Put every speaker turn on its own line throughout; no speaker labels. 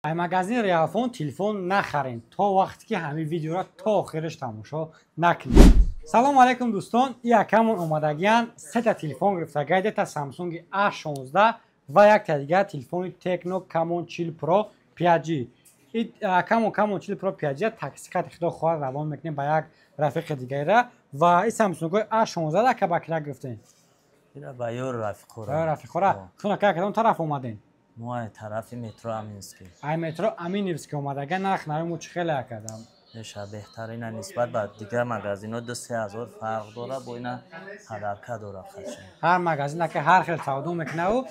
Ай магазин Реалфон телефон нахарен, то вақте ки ҳамин видеоро то охираш тамошо накунед. Салому алайкум, дӯстон. И акамон омадагиян, сета телефон гирифтагай: дета Samsung A16 ва якта дигар телефони Tecno Camon 40 Pro 5G. Акамон Camon 40 Pro 5G такси қати, худо хоҳад, равон мекунем ба як рафиқи дигаира. Ва и Samsung A16 ака, ба кира гирифтем?
Ба ёру рафиқора.
Рафиқора. Шуна кадом тараф омадем?
Мо ай тарафи метро Аминский.
Ай метро Аминевский омадага. Нарх нави чӣ хеле акадам?
Меша, беҳтарина. Нисбат ба дигар магазинҳо 2-3 ҳазор фарқ дора, бо ина подарка дора хачи.
Ҳар магазин, ака, ҳар хел савдо мекунаву.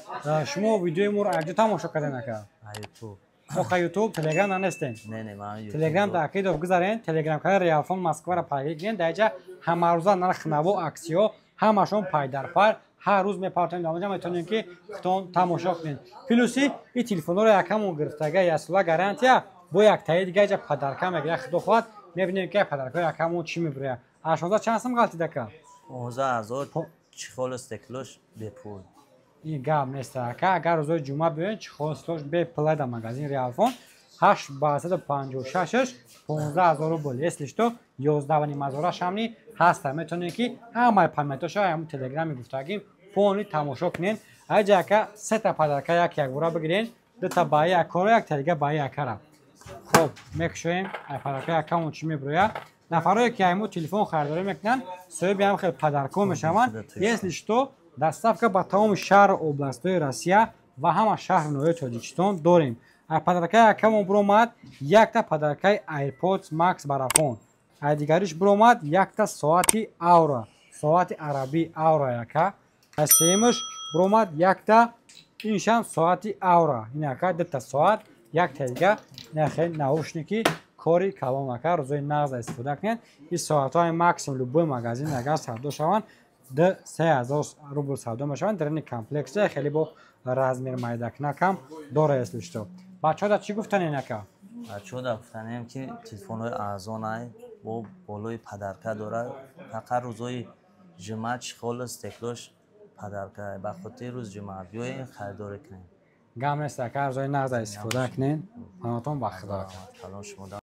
Шумо видеои моро аҷо тамошо карден, ака?
Ютуб.
Оқа, Ютуб, Телеграм нанестен?
Не, ман.
Телеграм да акидов гузарен, Телеграм канал Реалфон Москваро пайгирӣ кунен. Дар иҷа ҳамарӯза нарх наво, аксиё ҳамашон пайдарпай ҳар рӯз мепартоем. Дар онҷа метавонем, ки худтон тамошо кунед. Плюси и телефонҳоро якамон гирифтага, яксола гарантия, бо яктаи дига иҷа подарка мегирад. Худо хоҳад, мебинем, ки подаркаи якамон чӣ мебирояд. А 16 чанд сум ғалтидака?
15 000, чехолу стеклош бепул.
Ин гап нест, ака. Агар рӯзои ҷумъа биёед, чехол, стеклош бепула дар магазин Реалфон. Ҳашт ба 156-аш 15 000 рубл. Если что, 11,5 ҳазорашамни ҳаста. Метавонед, ки ҳамаи памятоша ҳамун Телеграми гуфтагим полный тамошо кунед. Аҷа, ака, сета подарка як якбора бигирен: дута баи яккоро, якта дига баи якара. Хоб, мекушоем. Ай подарка якамон чӣ мебирояд? Нафарое ки айму телефон харидорӣ мекунанд, соҳиби ҳам хел подарко мешаванд. Если что, доставка ба тамоми шаҳру областҳои Россия ва ҳама шаҳру ноҳияи Тоҷикистон дорем. Ай подаркаи якамон биромад якта подаркаи AirPods Max барафон. Ай дигариш биромад якта соати Аура, соати арабӣ Аура, яка. Ай сеюмаш биромад якта иншам соати Аура. Инака дута соат, якта дига нахе наушники. Кори калон, ака, рӯзои нағза истифода кунед. Ин соатҳои максимум любой магазин агар савдо шаванд, 2-3 ҳазор рубл савдо мешаванд. Дарини комплекция хеле бо размер майдакнакам дора. Если что, бачаҳо да чӣ гуфтанен, ака?
Бачаҳо да гуфтанем, ки телефонҳои арзонай, бо болои подарка дорад. Фақат рӯзои ҷумъа чехолу стеклош подарка. Ба хотири рӯзи ҷумъа биёем, харидорӣ кунем.
Гам нест, ака, рӯзои нағза истифода кунед. Паноҳтон ба Худо.
Калон шумо.